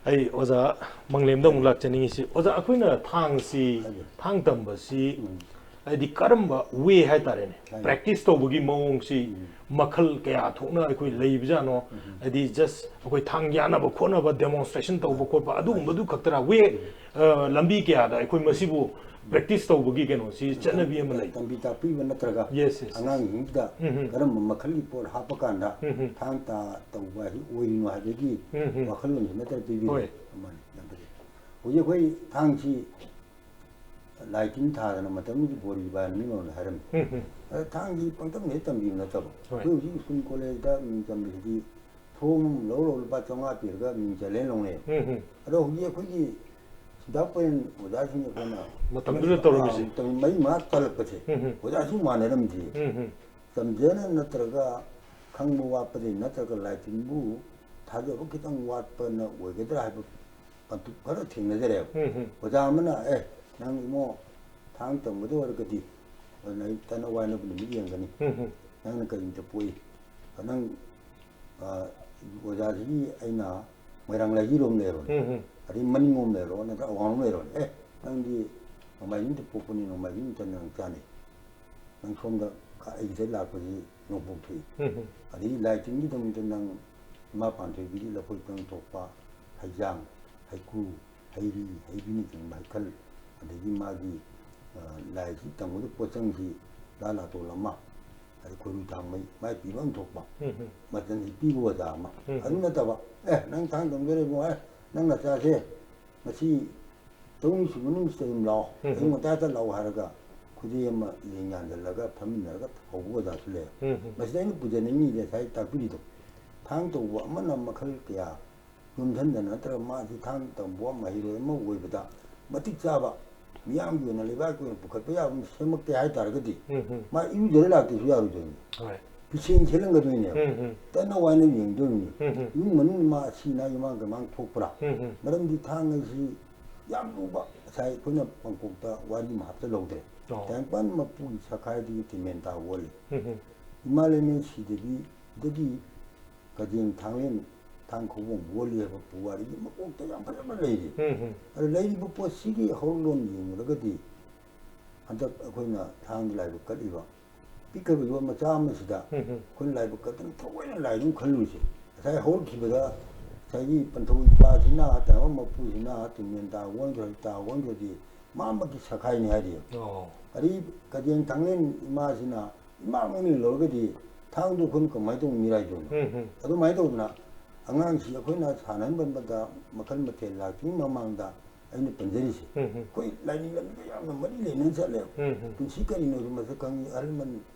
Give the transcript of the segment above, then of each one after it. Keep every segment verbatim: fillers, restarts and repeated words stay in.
ꯑꯩ ꯑꯣꯖꯥ ꯃꯪꯂꯦꯝꯗ ꯑꯃꯨꯛ ꯂꯥꯛꯆꯅꯤꯡꯉꯤꯁꯤ, ꯑꯣꯖꯥ, ꯑꯩꯈꯣꯏꯅ ꯊꯥꯡꯁꯤ, ꯊꯥꯡ ꯇꯝꯕꯁꯤ, ꯍꯥꯏꯗꯤ ꯀꯔꯝꯕ ꯋꯦ ꯍꯥꯏꯇꯥꯔꯦꯅꯦ, ꯄ꯭ꯔꯦꯛꯇꯤꯁ ꯇꯧꯕꯒꯤ ꯃꯑꯣꯡꯁꯤ ꯃꯈꯜ ꯀꯌꯥ ꯊꯣꯛꯅ ꯑꯩꯈꯣꯏ ꯂꯩꯕꯖꯥꯠꯅꯣ? ꯍꯥꯏꯗꯤ ꯖꯁ ꯑꯩꯈꯣꯏ ꯊꯥꯡ ꯌꯥꯟꯅꯕ ꯈꯣꯠꯅꯕ, ꯗꯦꯃꯣꯟꯁꯇ꯭ꯔꯦꯁꯟ ꯇꯧꯕ ꯈꯣꯠꯄ ꯑꯗꯨꯒꯨꯝꯕꯗꯨ ꯈꯛꯇꯔꯥ? ꯋꯦ, ꯑ, ꯂꯝꯕꯤ ꯀꯌꯥꯗ ꯑꯩꯈꯣꯏ ꯃꯁꯤꯕꯨ ꯄ꯭ꯔꯦꯛꯇꯤꯁ ꯇꯧꯕꯒꯤ ꯀꯩꯅꯣꯁꯤ ꯆꯠꯅꯕꯤ ꯑꯃ ꯂꯩ꯫ ꯇꯝꯕꯤ ꯇꯥꯛꯄꯤꯕ ꯅꯠꯇ꯭ꯔꯒ, ꯌꯦꯁ, ꯌꯦꯁ, ꯌꯦꯁ꯫ ꯑꯉꯥꯡꯁꯤꯡꯁꯤꯗ ꯎꯝ, ꯎꯝ꯫ ꯀꯔꯝꯕ ꯃꯈꯜꯒꯤ ꯄꯣꯠ ꯍꯥꯞꯄ ꯀꯥꯟꯗ ꯎꯝ, ꯎꯝ꯫ ꯊꯥꯡ ꯇꯥ ꯇꯧꯕ ꯍꯥꯏꯁꯤ ꯑꯣꯏꯔꯤꯅꯣ ꯍꯥꯏꯕꯒꯤ ꯎꯝ, ꯎꯝ꯫ ꯋꯥꯈꯜꯂꯣꯟꯁꯤ ꯅꯠꯇ꯭ꯔ ꯄꯤꯕꯤꯔꯦ꯫ ꯍꯣꯏ꯫ ꯑꯃꯅꯤ, ꯌꯥꯝ ꯐꯖꯩ꯫ ꯍꯧꯖꯤꯛ ꯑꯩꯈꯣꯏ ꯊꯥꯡꯁꯤ ꯂꯥꯏ ꯇꯤꯟ ꯊꯥꯗꯅ ꯃꯇꯝꯗꯨꯒꯤ ꯕꯣꯔꯤꯕꯥꯏꯅ ꯃꯤ ꯃꯃꯜ ꯍꯥꯏꯔꯝꯃꯤ꯫ ꯎꯝ, ꯎꯝ꯫ ꯑꯗ ꯊꯥꯡꯁꯤ ꯄꯪꯇꯝ ꯍꯦꯛ ꯇꯝꯕꯤꯕ ꯅꯠꯇꯕ꯫ ꯍꯣꯏ꯫ ꯑꯩꯈꯣꯏ ꯍꯧꯖꯤꯛ ꯁ꯭ꯀꯨꯜ ꯀꯣꯂꯦꯖꯇ ꯃꯤꯡ ꯆꯟꯕꯁꯤꯗꯤ ꯐꯣꯝ ꯑꯃ ꯂꯧꯔ ꯂꯧꯔ ꯂꯨꯄꯥ ꯆꯥꯝꯃꯉꯥ ꯄꯤꯔꯒ ꯃꯤꯡ ꯆꯜꯂꯦꯅ ꯂꯧꯅꯩꯕ꯫ ꯎꯝ, ꯎꯝ꯫ ꯑꯗꯣ ꯍꯧꯖꯤꯛ ꯑꯩꯈꯣꯏꯒꯤ ꯁꯤꯗꯥ ꯄꯣꯌꯦꯟ ꯑꯣꯖꯥꯁꯤꯡ ꯑꯩꯈꯣꯏꯅ ꯃꯇꯝꯗꯨꯗ ꯇꯧꯔꯝꯃꯤꯁꯦ꯫ ꯃꯇꯝ ꯃꯔꯤ ꯃꯉꯥ ꯆꯜꯂꯛꯄꯁꯦ ꯎꯝ, ꯎꯝ꯫ ꯑꯣꯖꯥꯁꯨ ꯃꯥꯟꯅꯔꯝꯗꯦ꯫ ꯎꯝ, ꯎꯝ꯫ ꯇꯝꯖꯅ ꯅꯠꯇ꯭ꯔꯒ ꯈꯪꯕ ꯋꯥꯠꯄꯗꯒꯤ ꯅꯠꯇ꯭ꯔꯒ ꯂꯥꯏ ꯇꯤꯟꯕꯨ ꯊꯥꯖꯕ ꯈꯤꯇꯪ ꯋꯥꯠꯄꯅ ꯑꯣꯏꯒꯗ꯭ꯔꯥ ꯍꯥꯏꯕ ꯄꯟꯊꯨꯞ ꯈꯔ ꯊꯦꯡꯅꯖꯔꯦꯕ꯫ ꯎꯝ, ꯎꯝ꯫ ꯑꯣꯖꯥ ꯑꯃꯅ, "ꯑꯦ, ꯅꯪ ꯏꯃꯣ ꯊꯥꯡ ꯇꯝꯒꯗꯕ ꯑꯣꯏꯔꯒꯗꯤ ꯑꯗꯨꯅ ꯑꯩ ꯇꯠꯅ ꯋꯥꯏꯅꯕ ꯅꯨꯃꯤꯠ ꯌꯦꯡꯒꯅꯤ꯫ ꯎꯝ, ꯎꯝ꯫ ꯅꯪꯅ ꯀꯔꯤꯝꯇ ꯄꯣꯛꯏ? ꯅꯪ, ꯑ, ꯑꯣꯖꯥꯁꯤꯒꯤ ꯑꯩꯅ ꯃꯣꯏꯔꯥꯡ ꯂꯥꯏꯖꯤꯔꯣꯝ ꯂꯩꯔꯣꯅꯦ꯫ ꯎꯝ, ꯎꯝ꯫ ꯑꯗꯩ ꯃꯅꯤꯡꯂꯣꯝ ꯂꯩꯔꯣ, ꯅꯠꯇ꯭ꯔꯒ ꯑꯋꯥꯡꯂꯣꯝ ꯂꯩꯔꯣꯅꯦ꯫ ꯑꯦ, ꯅꯪꯗꯤ ꯅꯣꯡꯃꯥꯏꯖꯤꯡꯗ ꯄꯣꯛꯄꯅꯤ, ꯅꯣꯡꯃꯥꯏꯖꯤꯡ ꯅꯨꯃꯤꯠꯇ ꯅꯪ ꯆꯥꯅꯩ꯫ ꯅꯪ ꯁꯣꯝꯗ ꯑꯩꯒꯤꯗ ꯂꯥꯛꯄꯁꯤ ꯅꯣꯡꯄꯣꯛ ꯊꯣꯛꯏ꯫ ꯎꯝ, ꯎꯝ꯫ ꯑꯗꯒꯤ ꯂꯥꯏ ꯇꯤꯟꯒꯤꯗꯃꯛꯇ ꯅꯪ ꯏꯃꯥ ꯄꯥꯟꯊꯣꯏꯕꯤꯒꯤ ꯂꯐꯣꯏ ꯄꯨꯔꯪ ꯊꯣꯛꯄ, ꯍꯩꯖꯥꯡ, ꯍꯩꯀ꯭ꯔꯨ, ꯍꯩꯔꯤ, ꯍꯩꯕꯤꯅꯆꯤꯡꯕ ꯍꯩꯈꯜ, ꯑꯗꯒꯤ ꯃꯥꯒꯤ, ꯑ, ꯂꯥꯏꯁꯤ ꯇꯝꯕꯗ ꯄꯣꯠꯆꯪꯁꯤ ꯂꯥ ꯂꯥꯇꯣꯟ ꯑꯃ, ꯑꯗꯩ ꯈꯣꯏꯔꯨ ꯊꯥꯡꯃꯩ, ꯃꯥꯏ ꯄꯤꯕ ꯑꯃ ꯊꯣꯛꯄ, ꯎꯝ, ꯎꯝ꯫ ꯃꯆꯟꯁꯤ ꯄꯤꯕ ꯑꯣꯖꯥ ꯑꯃ꯫ ꯎꯝ, ꯑꯗꯨ ꯎꯝ꯫ ꯅꯠꯇꯕ, "ꯑꯦ, ꯅꯪ ꯊꯥꯡ ꯇꯝꯗꯣꯔꯦ ꯏꯕꯨꯡꯉꯣ, ꯑꯦ, ꯅꯪ ꯅꯆꯥꯁꯦ ꯉꯁꯤ ꯇꯔꯨꯛꯅꯤ ꯁꯨꯕ ꯅꯨꯃꯤꯠꯁꯤꯗ ꯑꯗꯨꯝ ꯂꯥꯛꯑꯣ, ꯎꯝ, ꯎꯝ꯫ ꯑꯌꯨꯛ ꯉꯟꯇꯥꯗ ꯂꯥꯛꯑꯣ" ꯍꯥꯏꯔꯒ ꯈꯨꯗꯩ ꯑꯃ ꯂꯦꯡ ꯌꯥꯟꯁꯤꯜꯂꯒ ꯐꯝꯃꯤꯟꯅꯔꯒ ꯍꯧꯕ ꯑꯣꯖꯥꯁꯨ ꯂꯩ꯫ ꯎꯝ, ꯎꯝ꯫ ꯃꯁꯤꯗ ꯑꯩꯅ ꯄꯨꯖꯅꯤꯡꯉꯤꯁꯦ ꯉꯁꯥꯏ ꯇꯥꯛꯄꯤꯔꯤꯗꯣ, ꯊꯥꯡ ꯇꯧꯕ ꯑꯃꯅ ꯃꯈꯜ ꯀꯌꯥ ꯌꯣꯝꯁꯤꯟꯗꯅ ꯅꯠꯇ꯭ꯔꯒ ꯃꯥꯁꯤ ꯊꯥꯡ ꯇꯝꯕ ꯃꯍꯩꯔꯣꯏ ꯑꯃ ꯑꯣꯏꯕꯗ ꯃꯇꯤꯛ ꯆꯥꯕ, ꯃꯤꯌꯥꯝꯒꯤ ꯑꯣꯏꯅ, ꯂꯩꯕꯥꯛꯀꯤ ꯑꯣꯏꯅ ꯄꯨꯈꯠꯄ ꯌꯥꯕ ꯑꯃ ꯁꯦꯝꯃꯛꯇꯦ ꯍꯥꯏ ꯇꯥꯔꯒꯗꯤ, ꯎꯝ, ꯎꯝ꯫ ꯃꯥ ꯏꯔꯨꯖꯔ ꯂꯥꯛꯇꯁꯨ ꯌꯥꯔꯣꯏꯗꯣꯏꯅꯤ꯫ ꯍꯣꯏ꯫ ꯐꯤꯁꯦꯟ ꯁꯦꯠꯂꯝꯒꯗꯣꯏꯅꯦꯕ꯫ ꯎꯝ, ꯎꯝ꯫ ꯇꯠꯅ ꯋꯥꯏꯅ ꯌꯦꯡꯗꯣꯏꯅꯤ꯫ ꯎꯝ, ꯎꯝ꯫ ꯏꯃꯨꯡ ꯃꯅꯨꯡ ꯃꯥ ꯑꯁꯤ ꯑꯅꯥ ꯌꯨꯃꯥꯡ ꯀꯩꯃꯥꯡ ꯊꯣꯛꯄ꯭ꯔꯥ? ꯎꯝ, ꯎꯝ꯫ ꯃꯔꯝꯗꯤ ꯊꯥꯡ ꯍꯥꯏꯁꯤ ꯌꯥꯝ ꯂꯨꯕ, ꯉꯁꯥꯏ ꯑꯩꯈꯣꯏꯅ ꯄꯪꯀꯣꯛꯇ ꯋꯥꯔꯤ ꯑꯃ ꯍꯥꯞꯆꯜꯍꯧꯗ꯭ꯔꯦ꯫ ꯑꯣ꯫ ꯇꯥꯏꯕꯪꯄꯥꯟ ꯃꯄꯨꯒꯤ ꯁꯛꯈꯥꯏꯗꯒꯤ ꯇꯤꯃꯦꯟ ꯇꯥꯕ ꯑꯣꯜꯂꯤ꯫ ꯎꯝ, ꯎꯝ꯫ ꯏꯃꯥ ꯂꯩꯃꯦꯟ ꯁꯤꯗꯕꯤꯗꯒꯤ ꯀꯖꯦꯡ ꯊꯥꯡꯂꯦꯟ ꯊꯥꯡ ꯈꯨꯕꯣꯡ ꯋꯥꯠꯂꯤ ꯍꯥꯏꯕ ꯄꯨꯋꯥꯔꯤꯒꯤ ꯃꯀꯣꯛꯇ ꯌꯥꯝ ꯐꯖꯅ ꯂꯩꯔꯤ꯫ ꯎꯝ ꯎꯝ ꯑꯗꯨ ꯂꯩꯔꯤꯕ ꯄꯣꯠꯁꯤꯒꯤ ꯍꯧꯔꯛꯂꯣꯟ ꯌꯦꯡꯂꯒꯗꯤ ꯍꯟꯗꯛ ꯑꯩꯈꯣꯏꯅ ꯊꯥꯡꯒꯤ ꯂꯥꯏꯕꯛ ꯀꯠꯂꯤꯕ ꯄꯤꯛꯈ꯭ꯔꯕ ꯌꯣꯠ ꯃꯆꯥ ꯑꯃꯁꯤꯗ ꯎꯝ ꯎꯝ ꯑꯩꯈꯣꯏꯅ ꯂꯥꯏꯕꯛ ꯀꯠꯇꯅ ꯊꯑꯣꯏꯅ ꯂꯥꯏꯗꯨ ꯈꯜꯂꯨꯁꯦ꯫ ꯉꯁꯥꯏ ꯍꯧꯔꯛꯈꯤꯕꯗ ꯉꯁꯥꯏꯒꯤ ꯄꯟꯊꯧ ꯏꯄꯥꯁꯤꯅ ꯇꯥꯕ ꯃꯄꯨꯁꯤꯅ ꯇꯨꯃꯦꯟ ꯇꯥ ꯑꯣꯟꯈ꯭ꯔ ꯇꯥ ꯑꯣꯟꯈ꯭ꯔꯗꯤ ꯃꯥꯃꯛꯀꯤ ꯁꯈꯥꯏꯅꯤ ꯍꯥꯏꯔꯤ꯫ ꯑꯣ ꯑꯗꯩ ꯀꯖꯦꯡ ꯊꯥꯡꯂꯦꯟ ꯏꯃꯥꯁꯤꯅ ꯏꯃꯥꯃꯛꯅꯤ ꯂꯧꯔꯒꯗꯤ ꯊꯥꯡꯗꯨ ꯑꯩꯈꯣꯏꯅ ꯀꯃꯥꯏꯅ ꯇꯧꯕ ꯃꯤꯔꯥꯏꯗꯣꯏꯅꯣ? ꯎꯝ ꯎꯝ ꯑꯗꯨꯃꯥꯏꯅ ꯇꯧꯗꯅ ꯑꯉꯥꯡꯁꯤ ꯑꯩꯈꯣꯏꯅ ꯁꯥꯟꯅꯍꯟꯕꯗ ꯃꯈꯜ ꯃꯊꯦꯜ ꯂꯥꯛꯇ꯭ꯔꯤꯉꯩ ꯃꯃꯥꯡꯗ ꯑꯩꯅ ꯄꯟꯖꯔꯤꯁꯦ꯫ ꯎꯝ ꯎꯝ ꯑꯩꯈꯣꯏ ꯂꯥꯏꯅꯤꯡ ꯂꯝꯕꯤꯗ ꯌꯥꯝꯅ ꯃꯔꯤ ꯂꯩꯅꯅ ꯆꯠꯂꯦꯕ꯫ ꯎꯝ ꯎꯝ ꯄꯨꯟꯁꯤ ꯀꯔꯤꯅꯣꯁꯨ ꯃꯁꯛ ꯈꯪꯉꯤ, ꯑꯍꯜ ꯂꯃꯟ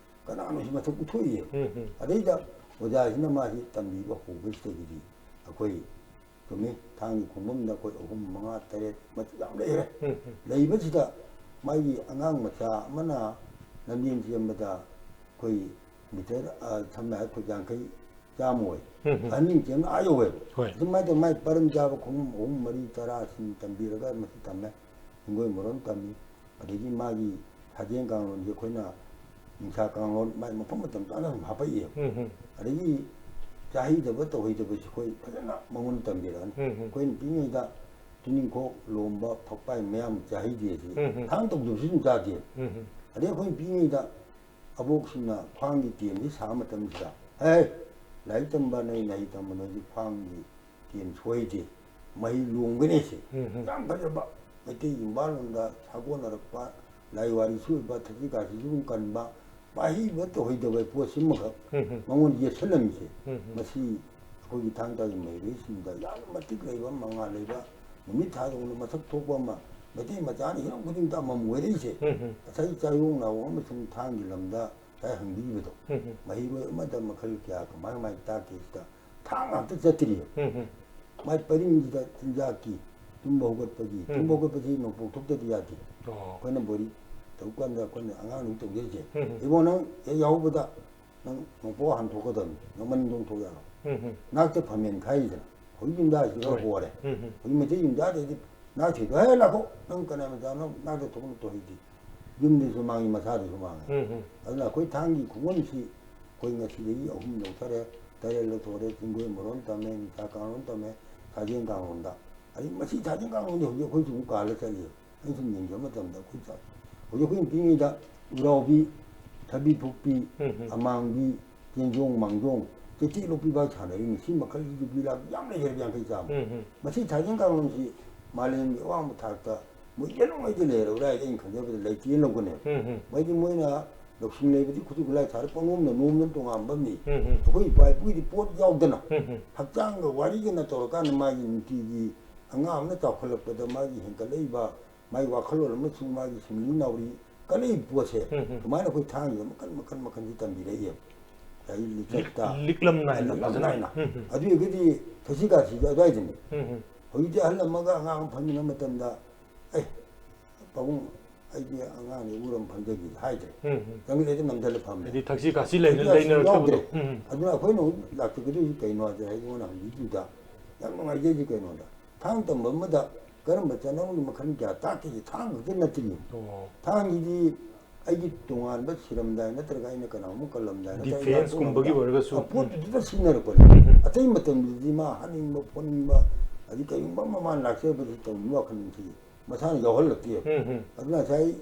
ꯀꯅꯥꯅꯣꯁꯨ ꯃꯁꯛ ꯎꯠꯊꯣꯛꯏꯌꯦꯕ꯫ ꯎꯝ ꯎꯝ ꯑꯗꯩꯗ ꯑꯣꯖꯥꯁꯤꯅ ꯃꯥꯁꯤ ꯇꯝꯕꯤꯕ ꯍꯧꯕꯁꯤꯗꯒꯤꯗꯤ ꯑꯩꯈꯣꯏ ꯆꯨꯝꯃꯤ, ꯊꯥꯡꯒꯤ ꯈꯣꯡꯕꯝꯗ ꯑꯩꯈꯣꯏ ꯑꯍꯨꯝ, ꯃꯉꯥ, ꯇꯔꯦꯠ ꯃꯆꯨ ꯌꯥꯝ ꯂꯩꯈ꯭ꯔꯦ꯫ ꯎꯝ ꯎꯝ ꯂꯩꯕꯁꯤꯗ ꯃꯥꯒꯤ ꯑꯉꯥꯡ ꯃꯆꯥ ꯑꯃꯅ ꯂꯝꯖꯦꯟ ꯆꯦꯟꯕꯗ ꯑꯩꯈꯣꯏ ꯃꯤꯇꯔ, ꯑ, ꯁꯝꯅ ꯍꯥꯏꯔꯕ ꯐꯨꯠ ꯌꯥꯡꯈꯩ ꯆꯥꯝꯃ ꯑꯣꯏ꯫ ꯎꯝ ꯎꯝ ꯑꯍꯟꯁꯤꯡ ꯆꯦꯟꯕ ꯑꯥ ꯌꯧꯋꯦꯕ꯫ ꯍꯣꯏ ꯑꯗꯨꯃꯥꯏꯅ ꯇꯧꯗꯅ ꯃꯥꯏ ꯄꯔꯝ ꯆꯥꯕ ꯈꯣꯡꯎꯞ ꯑꯍꯨꯝ, ꯃꯔꯤ, ꯇꯔꯥ ꯁꯤꯡ ꯇꯝꯕꯤꯔꯒ ꯃꯁꯤ ꯇꯝꯃꯦ꯫ ꯍꯤꯡꯒꯣꯏ ꯃꯔꯣꯟ ꯇꯝꯃꯤ꯫ ꯑꯗꯒꯤ ꯃꯥꯒꯤ ꯁꯥꯖꯦꯜ ꯀꯥꯡꯂꯣꯟꯁꯦ ꯑꯩꯈꯣꯏꯅ ꯅꯤꯡꯁꯥ ꯀꯥꯡꯂꯣꯟ ꯃꯥꯏ ꯃꯐꯝ ꯃꯇꯝ ꯆꯥꯅ ꯑꯗꯨꯝ ꯍꯥꯄꯛꯏ꯫ ꯎꯝ ꯎꯝ ꯑꯗꯒꯤ ꯆꯥꯍꯩꯗꯕ ꯇꯧꯍꯩꯗꯕꯁꯤ ꯑꯩꯈꯣꯏ ꯐꯖꯅ ꯃꯉꯣꯟꯗ ꯇꯝꯕꯤꯔꯛꯑꯅꯤ꯫ ꯎꯝ ꯎꯝ ꯑꯩꯈꯣꯏ ꯅꯨꯄꯤꯉꯩꯗ ꯇꯨꯅꯤꯡꯈꯣꯛ ꯂꯣꯝꯕ, ꯐꯛꯄꯥꯏ ꯃꯌꯥꯝ ꯆꯥꯍꯩꯗꯦ ꯑꯁꯤ꯫ ꯎꯝ ꯎꯝ ꯊꯥꯡ ꯇꯧꯗꯕꯁꯨ ꯑꯗꯨꯝ ꯆꯥꯗꯦ꯫ ꯎꯝ ꯎꯝ ꯑꯗꯩ ꯑꯩꯈꯣꯏ ꯅꯨꯄꯤꯉꯩꯗ ꯑꯕꯣꯛꯁꯤꯡꯅ ꯈ꯭ꯋꯥꯡꯒꯤ ꯇꯦꯝꯁꯤ ꯁꯥꯕ ꯃꯇꯝꯁꯤꯗ, "ꯍꯦ, ꯂꯥꯏꯔꯤꯛ ꯇꯝꯕ ꯅꯣꯏ, ꯅꯍꯩ ꯇꯝꯕ ꯅꯣꯏꯗꯤ ꯈ꯭ꯋꯥꯡꯒꯤ ꯇꯦꯝ ꯁꯣꯏꯗꯦ, ꯃꯍꯩ ꯂꯣꯡꯒꯅꯤ" ꯁꯤ꯫ ꯎꯝ ꯎꯝ ꯌꯥꯝ ꯐꯖꯕ ꯃꯩꯇꯩ ꯌꯨꯝꯕꯥꯜꯂꯣꯟꯗ ꯁꯥꯒꯣꯟꯅꯔꯛꯄ, ꯂꯥꯏ ꯋꯥꯔꯤꯁꯨ ꯑꯣꯏꯕ, ꯊꯛꯁꯤ ꯈꯥꯁꯤꯁꯨ ꯑꯗꯨꯝ ꯀꯟꯕ, ꯄꯥꯍꯩꯕ ꯇꯧꯍꯩꯗꯕ ꯄꯣꯠꯁꯤꯃꯈꯛ ꯎꯝ ꯎꯝ ꯃꯉꯣꯟꯗ ꯌꯦꯠꯁꯜꯂꯝꯃꯤꯁꯦ꯫ ꯎꯝ ꯎꯝ ꯃꯁꯤ ꯑꯩꯈꯣꯏꯒꯤ ꯊꯥꯡ ꯇꯥꯒꯤ ꯃꯍꯩꯔꯣꯏꯁꯤꯡꯗ ꯌꯥꯝꯅ ꯃꯇꯤꯛ ꯂꯩꯕ, ꯃꯉꯥꯜ ꯂꯩꯕ, ꯅꯨꯃꯤꯠ ꯊꯥꯗꯧꯅ ꯃꯁꯛ ꯊꯣꯛꯄ ꯑꯃ, ꯃꯩꯇꯩ ꯃꯆꯥꯅ ꯍꯤꯔꯝ ꯈꯨꯗꯤꯡꯗ ꯑꯃꯃꯝ ꯑꯣꯏꯔꯛꯏꯁꯦ꯫ ꯎꯝ ꯎꯝ ꯉꯁꯥꯏ ꯆꯥꯌꯣꯡ ꯅꯥꯌꯣꯡ ꯑꯃꯁꯨꯡ ꯊꯥꯡꯒꯤ ꯂꯝꯗ ꯉꯁꯥꯏ ꯍꯪꯕꯤꯕꯗꯣ, ꯎꯝ ꯎꯝ ꯃꯍꯩꯔꯣꯏ ꯑꯃꯗ ꯃꯈꯜ ꯀꯌꯥ ꯀꯃꯥꯏ ꯀꯃꯥꯏꯅ ꯇꯥꯛꯀꯦ ꯁꯤꯗ ꯊꯥꯡ ꯉꯥꯛꯇ ꯆꯠꯇ꯭ꯔꯤꯕ꯫ ꯎꯝ ꯎꯝ ꯃꯥꯏ ꯄꯔꯤꯡꯁꯤꯗ ꯆꯤꯟꯖꯥꯛꯀꯤ, ꯇꯨꯝꯕ ꯍꯧꯒꯠꯄꯒꯤ, ꯎꯝ꯫ ꯇꯨꯝꯕ ꯍꯧꯒꯠꯄꯁꯤ ꯅꯣꯡꯄꯣꯛ ꯊꯣꯛꯇꯗꯤ ꯌꯥꯗꯦ꯫ ꯑꯣ ꯑꯩꯈꯣꯏꯅ ꯕꯣꯔꯤ ꯇꯧ ꯀꯥꯟꯗ ꯑꯩꯈꯣꯏꯅ ꯑꯉꯥꯡꯁꯤꯡ ꯇꯧꯖꯔꯤꯁꯦ, ꯎꯝ꯫ "ꯏꯕꯣ, ꯅꯪ ꯍꯦꯛ ꯌꯥꯍꯧꯕꯗ ꯅꯪ ꯅꯣꯡꯄꯣꯛ ꯍꯥꯟꯊꯣꯛꯀꯗꯕꯅꯤ, ꯅꯪ ꯃꯅꯤꯡꯗꯣꯡ ꯊꯣꯛ ꯌꯥꯔꯣꯏ"꯫ ꯎꯝ ꯎꯝ ꯅꯥꯛꯇ ꯐꯝꯃꯦꯟ ꯈꯥꯏꯔꯤꯗꯅ ꯍꯧꯖꯤꯛ ꯌꯨꯝꯗ ꯍꯥꯏꯁꯤꯗ ꯍꯣꯏ꯫ ꯍꯣꯔꯦ꯫ ꯎꯝ ꯎꯝ ꯍꯧꯖꯤꯛ ꯃꯩꯇꯩ ꯌꯨꯝꯗ ꯍꯥꯏꯗꯤ ꯅꯥꯛ ꯊꯤꯗꯣ, "ꯍꯦ, ꯂꯥꯛꯈꯣ, ꯅꯪ ꯀꯅꯥ ꯃꯆꯥꯅꯣ, ꯅꯥꯛꯇ ꯊꯣꯛꯅꯨ" ꯇꯧ ꯍꯧꯖꯤꯛꯇꯤ꯫ ꯌꯨꯝꯗꯁꯨ ꯃꯥꯡꯉꯤ, ꯃꯁꯥꯗꯁꯨ ꯃꯥꯡꯉꯤ꯫ ꯎꯝ ꯎꯝ ꯑꯗꯨꯅ ꯑꯩꯈꯣꯏ ꯊꯥꯡꯒꯤ ꯈꯨꯡꯒꯪꯁꯤ ꯑꯩꯈꯣꯏ ꯉꯁꯤꯗꯒꯤ ꯑꯍꯨꯝ ꯂꯧꯊꯔꯦ꯫ ꯇꯔꯦꯠ ꯂꯧꯊꯣꯛꯑꯦ, ꯆꯤꯡꯒꯣꯏ ꯃꯔꯣꯟ ꯇꯝꯃꯦ, ꯅꯤꯡꯊꯥ ꯀꯥꯡꯂꯣꯟ ꯇꯝꯃꯦ, ꯁꯥꯖꯦꯟ ꯀꯥꯡꯂꯣꯟꯗ꯫ ꯑꯗꯩ ꯃꯁꯤ ꯁꯥꯖꯦꯟ ꯀꯥꯡꯂꯣꯟꯁꯦ ꯍꯧꯖꯤꯛ ꯑꯩꯈꯣꯏꯁꯨ ꯑꯃꯨꯛ ꯀꯥꯜꯂ ꯆꯠꯂꯤ꯫ ꯑꯩꯅ ꯁꯨꯝ ꯌꯦꯡꯖꯕ ꯃꯇꯝꯗ ꯑꯩꯈꯣꯏ ꯆꯥ-, ꯍꯧꯖꯤꯛ ꯑꯩꯈꯣꯏꯅ ꯄꯤꯛꯏꯉꯩꯗ ꯎꯔꯥꯎꯕꯤ, ꯊꯕꯤ ꯐꯨꯛꯄꯤ, ꯎꯝ, ꯎꯝ꯫ ꯑꯃꯥꯡꯕꯤ, ꯆꯦꯟꯖꯣꯡ ꯃꯥꯡꯖꯣꯡ, ꯆꯩꯇꯦꯛ ꯂꯣꯛꯄꯤ ꯐꯥꯎ ꯁꯥꯟꯅꯔꯤꯅꯤ꯫ ꯁꯤ ꯃꯈꯜꯒꯤ ꯌꯨꯕꯤ ꯂꯥꯛꯄꯤ ꯌꯥꯝ ꯂꯩꯈ꯭ꯔꯦ, ꯌꯥꯡꯈꯩ ꯆꯥꯝꯃ꯫ ꯎꯝ, ꯎꯝ꯫ ꯃꯁꯤ ꯁꯥꯖꯦꯟ ꯀꯥꯡꯂꯣꯟꯁꯤ ꯃꯥꯂꯦꯝꯒꯤ ꯑꯋꯥꯡꯕ ꯊꯥꯛꯇ ꯃꯣꯏ ꯌꯦꯠꯂꯣꯡꯉꯩꯗꯤ ꯂꯩꯔꯕ꯭ꯔꯥ ꯍꯥꯏꯗꯤ ꯑꯩꯅ ꯈꯟꯖꯕꯗ ꯂꯩꯇꯦꯅ ꯂꯧꯒꯅꯦꯕ꯫ ꯎꯝ, ꯎꯝ꯫ ꯃꯣꯏꯗꯤ ꯃꯣꯏꯅ ꯂꯧꯁꯤꯡ ꯂꯩꯕꯗꯤ ꯈꯨꯠꯁꯨ ꯈꯨꯠꯂꯥꯏ ꯊꯥꯔ ꯄꯪꯅꯣꯝꯅ ꯅꯣꯝꯗꯅ ꯇꯣꯉꯥꯟꯕ ꯑꯃꯅꯤ꯫ ꯎꯝ, ꯎꯝ꯫ ꯑꯩꯈꯣꯏ ꯏꯄꯥ ꯏꯄꯨꯒꯤꯗꯤ ꯄꯣꯠ ꯌꯥꯎꯗꯅ ꯎꯝ, ꯎꯝ꯫ ꯍꯛꯆꯥꯡꯒ ꯋꯥꯔꯤꯒꯅ ꯇꯧꯔꯀꯥꯟꯗ ꯃꯥꯒꯤ ꯅꯨꯡꯇꯤꯒꯤ ꯑꯉꯥꯡ ꯑꯃꯅ ꯆꯥꯎꯈꯠꯂꯛꯄꯗ ꯃꯥꯒꯤ ꯍꯦꯟꯒꯠꯂꯛꯏꯕ ꯃꯥꯒꯤ ꯋꯥꯈꯜꯂꯣꯟ ꯑꯃꯁꯨꯡ ꯃꯥꯒꯤ ꯁꯤꯡꯂꯤ ꯅꯥꯎꯔꯤ ꯀꯜꯂꯛꯏꯕ ꯄꯣꯠꯁꯦ ꯎꯝ, ꯎꯝ꯫ ꯁꯨꯃꯥꯏꯅ ꯑꯩꯈꯣꯏ ꯊꯥꯡꯒꯤꯗ ꯃꯈꯟ ꯃꯈꯟ ꯃꯈꯟꯁꯤ ꯇꯝꯕꯤꯔꯛꯏꯕ꯫ ꯉꯁꯥꯏꯒꯤ ꯂꯤꯆꯠꯇ ꯂꯤꯛꯂꯝ ꯅꯥꯏꯅ ꯂꯤꯛꯂꯝ ꯐꯖꯅ꯫ ꯅꯥꯏꯅ꯫ ꯎꯝ, ꯎꯝ꯫ ꯑꯗꯨ ꯑꯣꯏꯔꯒꯗꯤ ꯊꯛꯁꯤ ꯈꯥꯁꯤꯗꯤ ꯑꯗꯨꯋꯥꯏꯗꯅꯤ꯫ ꯎꯝ, ꯎꯝ꯫ ꯍꯧꯖꯤꯛꯇꯤ ꯑꯍꯜ ꯑꯃꯒ ꯑꯉꯥꯡ ꯑꯃ ꯐꯝꯃꯤꯟꯅꯕ ꯃꯇꯝꯗ, "ꯑꯦ, ꯄꯥꯕꯨꯡ, ꯑꯩꯗꯤ ꯑꯉꯥꯡꯅꯤ, ꯎꯔꯝ ꯐꯝꯖꯒꯦ" ꯍꯥꯏꯗ꯭ꯔꯦ꯫ ꯎꯝ, ꯎꯝ꯫ ꯆꯪꯁꯤꯜꯂꯛꯑꯦ, ꯅꯝꯁꯤꯜꯂ ꯐꯝꯃꯦ꯫ ꯍꯥꯏꯗꯤ ꯊꯛꯁꯤ ꯈꯥꯁꯤ ꯂꯩꯅ-, ꯊꯛꯁꯤ ꯈꯥꯁꯤ ꯂꯩꯅꯔꯛꯇꯕꯗꯣ꯫ ꯌꯥꯎꯗ꯭ꯔꯦ꯫ ꯎꯝ, ꯎꯝ꯫ ꯑꯗꯨꯅ ꯑꯩꯈꯣꯏꯅ ꯍꯧꯖꯤꯛ ꯂꯥꯛꯆꯒꯗꯣꯏꯁꯤ ꯀꯩꯅꯣ ꯍꯥꯏꯁꯦ, ꯑꯩꯉꯣꯟꯗ ꯍꯧꯖꯤꯛꯇꯨꯗ ꯌꯥꯝ ꯅꯨꯡꯉꯥꯏꯖꯩꯁꯦ ꯀꯩꯅꯣꯗ꯫ ꯊꯥꯡ ꯇꯝꯕ ꯑꯃꯗ ꯀꯔꯝꯕ ꯆꯠꯅꯔꯝꯒꯤ ꯃꯈꯜ ꯀꯌꯥ ꯇꯥꯛꯈꯤꯒꯦ? ꯊꯥꯡ ꯈꯛꯇ ꯅꯠꯇ꯭ꯔꯤꯅꯤ꯫ ꯑꯣ꯫ ꯊꯥꯡꯒꯤꯗꯤ ꯑꯩꯒꯤ ꯇꯣꯉꯥꯟꯕ ꯁꯤꯔꯝꯗꯥꯏ ꯅꯠꯇ꯭ꯔꯒ ꯑꯩꯅ ꯀꯅꯥꯒꯨꯝꯕ ꯀꯜꯂꯝꯗꯥꯏ ꯅꯠꯇ꯭ꯔꯒ ꯗꯤꯐꯦꯟꯁꯀꯨꯝꯕꯒꯤ ꯏꯅꯥꯛꯇ ꯑꯣꯏꯔꯒꯁꯨ꯫ ꯑ, ꯄꯣꯠꯇꯨꯗ ꯁꯤꯖꯤꯟꯅꯔꯛꯄꯅꯤ꯫ ꯎꯝ꯫ ꯑꯇꯩ ꯃꯇꯝꯗꯗꯤ ꯃꯥ ꯍꯥꯠꯅꯤꯡꯕ ꯈꯣꯠꯅꯤꯡꯕ, ꯑꯗꯩ ꯀꯔꯤꯒꯨꯝꯕ ꯑꯃ ꯃꯥꯅ ꯂꯥꯛꯆꯕꯗ ꯇꯧꯅꯤꯡꯕ ꯋꯥꯈꯜ ꯅꯨꯡꯁꯤ ꯃꯁꯥꯅ ꯌꯥꯎꯍꯜꯂꯛꯇꯦꯕ꯫ ꯎꯝ, ꯎꯝ꯫ ꯑꯗꯨꯅ ꯉꯁꯥꯏ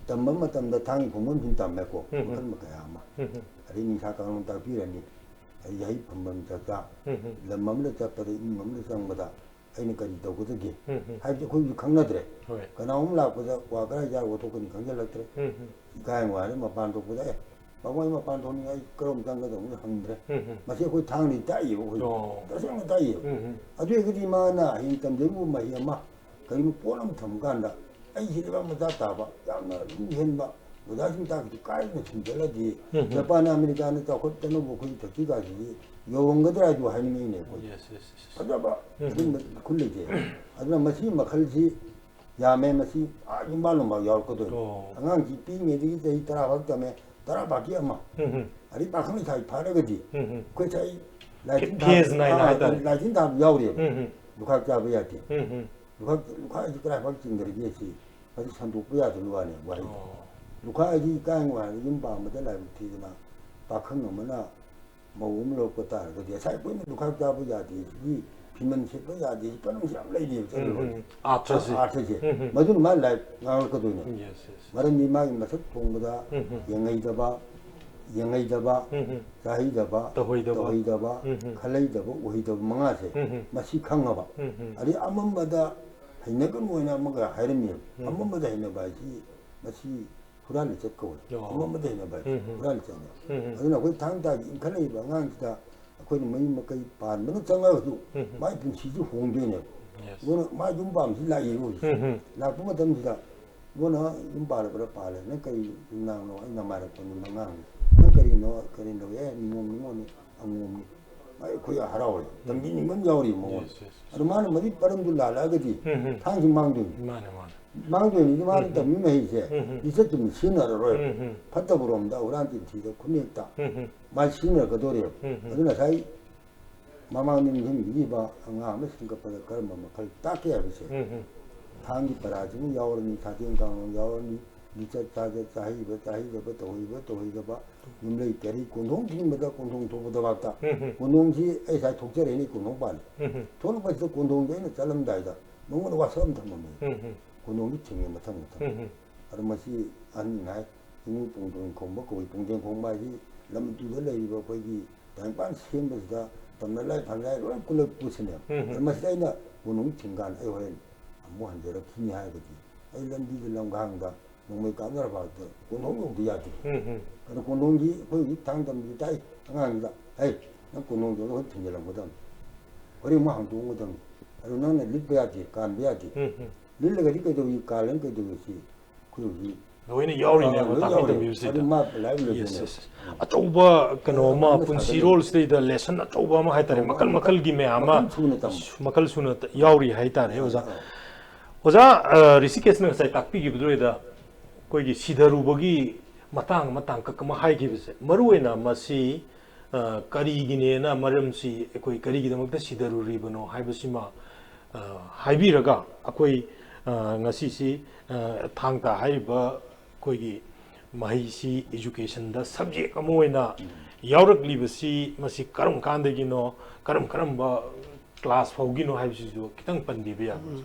ꯇꯝꯕ ꯃꯇꯝꯗ ꯊꯥꯡꯒꯤ ꯈꯣꯡꯒꯨꯜ ꯁꯨꯝ ꯇꯝꯃꯦꯀꯣ, ꯎꯝ, ꯎꯝ꯫ ꯃꯈꯜ ꯀꯌꯥ ꯑꯃ꯫ ꯎꯝ, ꯎꯝ꯫ ꯑꯗꯩ ꯅꯤꯡꯊꯥ ꯀꯥꯡꯂꯣꯟ ꯇꯥꯛꯄꯤꯔꯅꯤ꯫ ꯑꯗꯩ ꯌꯥꯍꯩ ꯐꯝꯕꯝ ꯆꯥꯛꯆꯥ, ꯎꯝ, ꯎꯝ꯫ ꯂꯝ ꯑꯃꯗ ꯆꯠꯄꯗ, ꯏꯃꯨꯡ ꯑꯃꯗ ꯆꯪꯕꯗ ꯑꯩꯅ ꯀꯔꯤ ꯇꯧꯒꯗꯒꯦ ꯎꯝ, ꯎꯝ꯫ ꯍꯥꯏꯕꯗꯤ ꯑꯩꯈꯣꯏꯁꯨ ꯈꯪꯅꯗ꯭ꯔꯦ꯫ ꯍꯣꯏ꯫ ꯀꯅꯥꯒꯨꯝꯕ ꯂꯥꯛꯄꯗ ꯀ꯭ꯋꯥ ꯀꯗꯥꯏ ꯆꯥꯔꯒ ꯊꯣꯛꯀꯅꯤ ꯈꯪꯖꯤꯜꯂꯛꯇ꯭ꯔꯦ꯫ ꯎꯝ, ꯎꯝ꯫ ꯏꯀꯥꯏ ꯅꯨꯡꯉꯥꯏꯔꯦ, ꯃꯄꯥꯟ ꯊꯣꯛꯄꯗ, "ꯑꯦ, ꯄꯥꯕꯨꯡ, ꯑꯩ ꯃꯄꯥꯟ ꯊꯣꯛꯅꯤꯡꯉꯦ, ꯑꯩ ꯀꯔꯣꯝ ꯆꯪꯒꯗꯧꯅꯣ?" ꯍꯪꯗ꯭ꯔꯦ꯫ ꯎꯝ, ꯎꯝ꯫ ꯃꯁꯤ ꯑꯩꯈꯣꯏ ꯊꯥꯡꯅꯗꯤ ꯇꯥꯛꯏꯕ, ꯑꯩꯈꯣꯏ ꯑꯣ꯫ ꯇꯁꯦꯡꯅ ꯇꯥꯛꯏꯕ꯫ ꯎꯝ, ꯎꯝ꯫ ꯑꯗꯨ ꯑꯣꯏꯔꯒꯗꯤ ꯃꯥꯅ ꯍꯌꯦꯡ ꯇꯝꯖꯔꯤꯕ ꯃꯍꯩ ꯑꯃ ꯀꯔꯤꯒꯨꯝꯕ ꯄꯣꯠ ꯑꯃ ꯊꯝꯕ ꯀꯥꯟꯗ ꯑꯩꯁꯤ ꯂꯩꯕꯥꯛ ꯃꯆꯥ ꯇꯥꯕ, ꯌꯥꯝꯅ ꯂꯨ ꯍꯦꯟꯕ, ꯑꯣꯖꯥꯁꯤꯡ ꯇꯥꯛꯄꯗꯨ ꯀꯥꯏꯗꯅ ꯁꯤꯡꯖꯜꯂꯗꯤ, ꯎꯝ, ꯎꯝ꯫ ꯖꯄꯥꯟ, ꯑꯃꯦꯔꯤꯀꯥꯅ ꯆꯥꯎꯈꯠꯇꯅꯕ ꯑꯩꯈꯣꯏ ꯊꯛꯁꯤ ꯈꯥꯁꯤꯗꯤ ꯌꯧꯔꯝꯒꯗ꯭ꯔꯥ ꯍꯥꯏꯗꯨ ꯍꯥꯏꯅꯤꯡꯉꯤꯅꯦ ꯑꯩꯈꯣꯏ꯫ Yes, yes, yes, yes꯫ ꯐꯖꯕ ꯎꯝ, ꯎꯝ꯫ ꯑꯗꯨꯝꯕ ꯈꯨꯜ ꯂꯩꯖꯩ꯫ ꯑꯗꯨꯅ ꯃꯁꯤ ꯃꯈꯜꯁꯤ ꯌꯥꯝꯃꯦ, ꯃꯁꯤ ꯑꯥ ꯌꯨꯝꯕꯥꯟꯂꯣꯝꯐꯥꯎ ꯌꯥꯎꯔꯛꯀꯗꯣꯏꯅꯤ꯫ ꯑꯣ꯫ ꯑꯉꯥꯡꯁꯤ ꯄꯤꯛꯏꯉꯩꯗꯒꯤ ꯆꯍꯤ ꯇꯔꯥ ꯐꯥꯎ ꯇꯝꯃꯦ, ꯇꯔꯥ ꯐꯥꯎꯒꯤ ꯑꯃ꯫ ꯎꯝ, ꯎꯝ꯫ ꯑꯗꯩ ꯄꯥꯈꯪ ꯂꯩꯁꯥꯕꯤ ꯐꯥꯔꯒꯗꯤ ꯎꯝ, ꯎꯝ꯫ ꯑꯩꯈꯣꯏ ꯉꯁꯥꯏ ꯂꯥꯏꯇꯤꯟ ꯊꯥ-, phase ꯅꯥꯏꯅ ꯑꯥ, ꯍꯥꯏꯇꯥꯔꯦ꯫ ꯂꯥꯏꯇꯤꯟ ꯊꯥꯕ ꯌꯥꯎꯔꯤꯕ꯫ ꯎꯝ, ꯎꯝ꯫ ꯂꯨꯈꯥꯛ ꯆꯥꯕ ꯌꯥꯗꯦ꯫ ꯎꯝ, ꯎꯝ꯫ ꯂꯨꯈꯥꯛ, ꯂꯨꯈꯥꯛ ꯍꯥꯏꯁꯤ ꯀꯗꯥꯏ ꯐꯥꯎ ꯆꯤꯡꯊꯔꯒꯦ ꯁꯤ ꯃꯁꯤ ꯁꯟꯗꯣꯛꯄ ꯌꯥꯗꯕꯒꯤ ꯋꯥꯅꯦ ꯋꯥꯍꯩꯗꯣ꯫ ꯑꯣ꯫ ꯂꯨꯈꯥꯛ ꯍꯥꯏꯗꯤ ꯏꯀꯥꯏ ꯅꯨꯡꯉꯥꯏꯔꯒ ꯌꯨꯝ ꯄꯥꯟꯕꯗ ꯂꯥꯏꯕꯛ ꯊꯤꯗꯅ ꯄꯥꯈꯪ ꯑꯃꯅ ꯃꯧ ꯑꯃ ꯂꯧꯔꯛꯄ ꯇꯥꯔꯒꯗꯤ ꯉꯁꯥꯏ ꯑꯩꯈꯣꯏꯅ ꯂꯨꯈꯥꯛ ꯆꯥꯕ ꯌꯥꯗꯦ, ꯁꯤꯒꯤ ꯐꯤꯃꯟ ꯁꯦꯠꯄ ꯌꯥꯗꯦ, ꯁꯤ ꯀꯩꯅꯣꯁꯤ ꯌꯥꯝ ꯂꯩꯔꯤꯕ ꯎꯝ, ꯆꯠꯅꯕꯤ꯫ ꯎꯝ. ꯑꯥꯔꯊꯁꯦ. ꯑꯥꯔꯊꯁꯦ꯫ ꯎꯝ, ꯎꯝ. ꯃꯗꯨꯅ ꯃꯥꯅ ꯂꯥꯏꯔꯤꯛ ꯉꯥꯡꯂꯛꯀꯗꯣꯏꯅꯦ꯫ Yes, yes. ꯃꯔꯝꯗꯤ ꯃꯥꯒꯤ ꯃꯁꯛ ꯊꯣꯡꯕꯗ ꯎꯝ, ꯎꯝ. ꯌꯦꯡꯍꯩꯗꯕ, ꯌꯦꯡꯍꯩꯗꯕ, ꯎꯝ, ꯎꯝ. ꯆꯥꯍꯩꯗꯕ, ꯇꯧꯍꯩꯗꯕ. ꯇꯧꯍꯩꯗꯕ, ꯎꯝ, ꯎꯝ. ꯈꯜꯍꯩꯗꯕ, ꯎꯍꯩꯗꯕ ꯃꯉꯥꯁꯦ ꯎꯝ, ꯎꯝ. ꯃꯁꯤ ꯈꯪꯉꯕ꯫ ꯎꯝ, ꯎꯝ. ꯑꯗꯩ ꯑꯃꯝꯕꯗ ꯍꯩꯅꯒꯅꯨ ꯍꯥꯏꯅ ꯑꯃꯒ ꯍꯥꯏꯔꯝꯃꯦꯕ꯫ ꯎꯝ. ꯑꯃꯝꯕꯗ ꯍꯩꯅꯕ ꯍꯥꯏꯁꯤ ꯃꯁꯤ ꯍꯨꯔꯥꯟ ꯂꯤꯆꯠ ꯀꯧꯋꯦ꯫ ꯑꯣ. ꯑꯃꯝꯕꯗ ꯍꯩꯅꯕ ꯍꯥꯏꯁꯤ ꯎꯝ, ꯎꯝ. ꯍꯨꯔꯥꯟ ꯂꯤꯆꯠꯅꯦ꯫ ꯎꯝ, ꯎꯝ. ꯑꯗꯨꯅ ꯑꯩꯈꯣꯏ ꯊꯥꯡ ꯇꯥꯒꯤ ꯏꯟꯈꯠꯂꯛꯏꯕ ꯑꯉꯥꯡꯁꯤꯗ ꯑꯩꯈꯣꯏꯅ ꯃꯌꯨꯝ ꯃꯀꯩ ꯄꯥꯟꯕꯅ ꯆꯪꯉꯒꯁꯨ ꯎꯝ, ꯎꯝ. ꯃꯥꯒꯤ ꯄꯨꯟꯁꯤꯁꯤ ꯍꯣꯡꯗꯣꯏꯅꯦꯕ꯫ Yes. ꯑꯗꯨꯅ ꯃꯥ ꯌꯨꯝ ꯄꯥꯟꯕꯁꯤ ꯂꯥꯛꯏꯕ ꯍꯧꯖꯤꯛ꯫ ꯎꯝ, ꯎꯝ. ꯂꯥꯛꯄ ꯃꯇꯝꯁꯤꯗ ꯏꯕꯨꯡꯉꯣ ꯌꯨꯝ ꯄꯥꯜꯂꯕ꯭ꯔꯥ? ꯄꯥꯜꯂꯦ꯫ "ꯅꯪ ꯀꯔꯤ ꯅꯥꯡꯅꯣ?" ꯑꯩꯅ ꯃꯥꯏꯔꯛꯄꯅꯤ ꯃꯉꯥꯡꯅꯤ꯫ "ꯅꯪ ꯀꯔꯤꯅꯣ? ꯀꯔꯤꯅꯣ?" "ꯑꯦ, ꯅꯤꯉꯣꯝ, ꯅꯤꯉꯣꯝꯅꯤ, ꯑꯉꯣꯝꯅꯤ"꯫ ꯑꯩꯈꯣꯏ ꯍꯔꯥꯎꯔꯦ꯫ ꯇꯝꯕꯤꯅꯤꯡꯕ ꯑꯃ ꯌꯥꯎꯔꯤ ꯃꯉꯣꯟꯗ꯫ Yes, yes. ꯑꯗꯨ ꯃꯥꯅ ꯃꯗꯨꯒꯤ ꯄꯔꯝꯗꯨ ꯂꯥꯜꯂꯛꯑꯒꯗꯤ ꯎꯝ, ꯎꯝ. ꯊꯥꯡꯁꯤ ꯃꯥꯡꯗꯣꯏꯅꯤ꯫ ꯃꯥꯅꯦ, ꯃꯥꯅꯦ. ꯃꯥꯡꯗꯣꯏꯅꯤ꯫ ꯃꯥꯅ ꯎꯝ, ꯎꯝ. ꯇꯝꯕꯤ ꯃꯍꯩꯁꯦ ꯎꯝ, ꯎꯝ. ꯂꯤꯆꯠꯇꯨꯅ ꯁꯤꯖꯤꯟꯅꯔꯔꯣꯏ꯫ ꯎꯝ, ꯎꯝ. ꯐꯠꯇꯕꯔꯣꯝꯗ, ꯍꯨꯔꯥꯟ ꯆꯤꯟꯊꯤꯗ, ꯈꯨꯅꯦꯛꯇ ꯎꯝ, ꯎꯝ. ꯃꯥ ꯁꯤꯖꯤꯟꯅꯔꯛꯀꯗꯣꯔꯦꯕ꯫ ꯎꯝ, ꯎꯝ. ꯑꯗꯨꯅ ꯉꯁꯥꯏ ꯃꯃꯥꯡꯗ ꯅꯤꯡꯁꯤꯡꯕꯤꯔꯤꯕ ꯑꯉꯥꯡ ꯑꯃ ꯁꯦꯝꯒꯠꯄꯗ ꯀꯔꯝꯕ ꯃꯈꯜ ꯇꯥꯛꯀꯦ ꯍꯥꯏꯕꯁꯦ, ꯎꯝ, ꯎꯝ. ꯊꯥꯡꯒꯤ ꯄꯔꯥꯁꯤꯃ ꯌꯥꯎꯔꯅꯤ, ꯁꯥꯇꯦꯟ ꯀꯥꯡꯂꯣꯟ ꯌꯥꯎꯔꯅꯤ, ꯂꯤꯆꯠ ꯁꯥꯖꯠ, ꯆꯥꯍꯩꯕ ꯆꯥꯍꯩꯗꯕ, ꯇꯧꯍꯩꯕ ꯇꯧꯍꯩꯗꯕ, ꯌꯨꯝꯂꯩ ꯀꯔꯤ, ꯀꯣꯟꯊꯣꯡ ꯊꯤꯡꯕꯗ ꯀꯣꯟꯊꯣꯡ ꯊꯣꯛꯄꯗꯐꯥꯎꯇ꯫ ꯎꯝ, ꯎꯝ. ꯀꯣꯟꯊꯣꯡꯁꯤ ꯑꯩ ꯉꯁꯥꯏ ꯊꯣꯛꯆꯔꯛꯏꯅꯤ, ꯀꯣꯟꯊꯣꯡ ꯄꯥꯜꯂꯤ꯫ ꯎꯝ, ꯎꯝ. ꯊꯣꯛꯂꯛꯄꯁꯤꯗ ꯀꯣꯟꯊꯣꯡꯁꯦ ꯑꯩꯅ ꯆꯠꯂꯝꯗꯥꯏꯗ ꯃꯉꯣꯟꯗ ꯋꯥꯁꯛ ꯑꯃ ꯊꯝꯃꯝꯃꯦ꯫ ꯎꯝ, ꯎꯝ. ꯀꯣꯟꯊꯣꯡꯁꯤ ꯊꯤꯡꯉꯦ ꯃꯊꯪ ꯃꯊꯪ꯫ ꯎꯝ, ꯎꯝ. ꯑꯗꯣ ꯃꯁꯤ ꯑꯍꯟꯁꯤꯡꯅ ꯍꯥꯏ, "ꯏꯃꯨꯡ ꯄꯨꯡꯗꯣꯟ ꯈꯣꯡꯕ ꯀꯧꯏ"꯫ ꯄꯨꯡꯗꯣꯟ ꯈꯣꯡꯕ ꯍꯥꯏꯁꯤ ꯂꯝ ꯑꯗꯨꯗ ꯂꯩꯔꯤꯕ ꯑꯩꯈꯣꯏꯒꯤ ꯇꯥꯏꯕꯪꯄꯥꯟ ꯁꯦꯝꯕꯁꯤꯗ ꯇꯝꯅ ꯂꯥꯏ ꯐꯅ ꯂꯥꯏ ꯂꯣꯏ ꯄꯨꯜꯂꯛꯄꯁꯤꯅꯦꯕ꯫ ꯎꯝ, ꯎꯝ. ꯑꯗꯣ ꯃꯁꯤꯗ ꯑꯩꯅ ꯀꯣꯟꯊꯣꯡ ꯊꯤꯡꯀꯥꯟꯗ ꯑꯩ ꯍꯣꯔꯦꯟ ꯑꯃꯨꯛ ꯍꯟꯖꯔꯛꯈꯤꯅꯤ ꯍꯥꯏꯔꯒꯗꯤ ꯑꯩ ꯂꯝꯕꯤꯗ ꯂꯝꯈꯥꯡꯗ ꯅꯣꯡꯃꯩ ꯀꯥꯞꯅꯔꯐꯥꯎꯗ ꯀꯣꯟꯊꯣꯡ ꯌꯧꯗ ꯌꯥꯗꯦ꯫ ꯎꯝ, ꯎꯝ. ꯑꯗꯣ ꯀꯣꯟꯊꯣꯡꯁꯤ ꯑꯩꯈꯣꯏ ꯍꯧꯖꯤꯛ ꯊꯥꯡ ꯇꯝꯕꯤꯗ ꯇꯥꯛꯏ ꯑꯉꯥꯡꯁꯤꯗ, "ꯍꯩ, ꯅꯪ ꯀꯣꯟꯊꯣꯡꯗꯣ ꯂꯣꯏ ꯊꯤꯡꯖꯤꯜꯂꯝꯒꯗꯕꯅꯤ, ꯍꯣꯔꯦꯟ ꯑꯃꯨꯛ ꯍꯥꯡꯗꯣꯛꯑꯝꯒꯗꯕꯅꯤ, ꯑꯗꯨ ꯅꯪꯅ ꯂꯤꯠꯄ ꯌꯥꯗꯦ, ꯀꯥꯟꯕ ꯌꯥꯗꯦ"꯫ ꯎꯝ, ꯎꯝ. ꯂꯤꯠꯂꯒꯗꯤ ꯀꯩꯗꯧꯏ, ꯀꯥꯜꯂꯒ ꯀꯩꯗꯧꯏ ꯁꯤ ꯑꯩꯈꯣꯏ ꯍꯧꯖꯤꯛ ꯂꯣꯏꯅ ꯌꯥꯎꯔꯤꯅꯦꯕ ꯂꯣꯏ ꯇꯥꯛꯄꯤ ꯌꯥꯎꯔꯤ꯫ ꯇꯝꯕꯤꯕꯁꯤꯗ. ꯑꯗꯨ ꯃꯥ ꯂꯥꯏꯔꯤꯛ Yes, ꯂꯩꯗꯣꯏꯅꯦ꯫ yes. ꯑꯆꯧꯕ ꯀꯩꯅꯣ ꯑꯃ, ꯑꯃ ꯄꯨꯟꯁꯤ ꯁꯥꯒꯠꯂꯛꯏ꯫ ꯔꯣꯜꯁꯤꯗꯩꯗ ꯂꯦꯁꯟ ꯑꯆꯧꯕ ꯑꯃ ꯍꯥꯏꯇꯥꯔꯦ, ꯑꯆꯧꯕ ꯃꯈꯜ ꯑꯃ꯫ ꯃꯈꯜꯒꯤ ꯃꯌꯥꯝ ꯑꯃ ꯃꯈꯜ ꯁꯨꯅ ꯇꯝꯕ꯫ ꯃꯈꯜ ꯁꯨꯅ ꯇ- ꯌꯥꯎꯔꯤ ꯍꯥꯏꯇꯥꯔꯦ, ꯑꯣꯖꯥ. ꯑꯥ. ꯑꯣꯖꯥ, ꯑ, ꯔꯤꯁꯤꯀꯦꯁꯅ ꯉꯁꯥꯏ ꯇꯥꯛꯄꯤꯈꯤꯕꯗꯨꯗ ꯑꯩꯈꯣꯏꯒꯤ ꯁꯤꯊꯔꯨꯕꯒꯤ ꯃꯇꯥꯡ ꯑꯃ, ꯇꯥꯡꯀꯛ ꯑꯃ ꯍꯥꯏꯈꯤꯕꯁꯦ, ꯃꯔꯨꯑꯣꯏꯅ ꯃꯁꯤ, ꯑ, ꯀꯔꯤꯒꯤꯅꯦꯅ, ꯃꯔꯝꯁꯤ ꯑꯩꯈꯣꯏ ꯀꯔꯤꯒꯤꯗꯃꯛꯇ ꯁꯤꯊꯔꯨꯔꯤꯕꯅꯣ ꯍꯥꯏꯕꯁꯤꯃ, ꯑ, ꯍꯥꯏꯕꯤꯔꯒ ꯑꯩꯈꯣꯏ, ꯑ, ꯉꯁꯤꯁꯤ, ꯑ, ꯊꯥꯡ ꯇꯥ ꯍꯥꯏꯔꯤꯕ ꯑꯩꯈꯣꯏꯒꯤ ꯃꯍꯩꯁꯤ educationꯗ subject ꯑꯃ ꯑꯣꯏꯅ ꯌꯥꯎꯔꯛꯂꯤꯕꯁꯤ ꯃꯁꯤ ꯀꯔꯝ ꯀꯥꯟꯗꯒꯤꯅꯣ, ꯀꯔꯝ ꯀꯔꯝꯕ class ꯐꯥꯎꯒꯤꯅꯣ ꯍꯥꯏꯕꯁꯤꯁꯨ ꯈꯤꯇꯪ ꯄꯟꯕꯤꯕ ꯌꯥꯒꯗ꯭ꯔꯥ?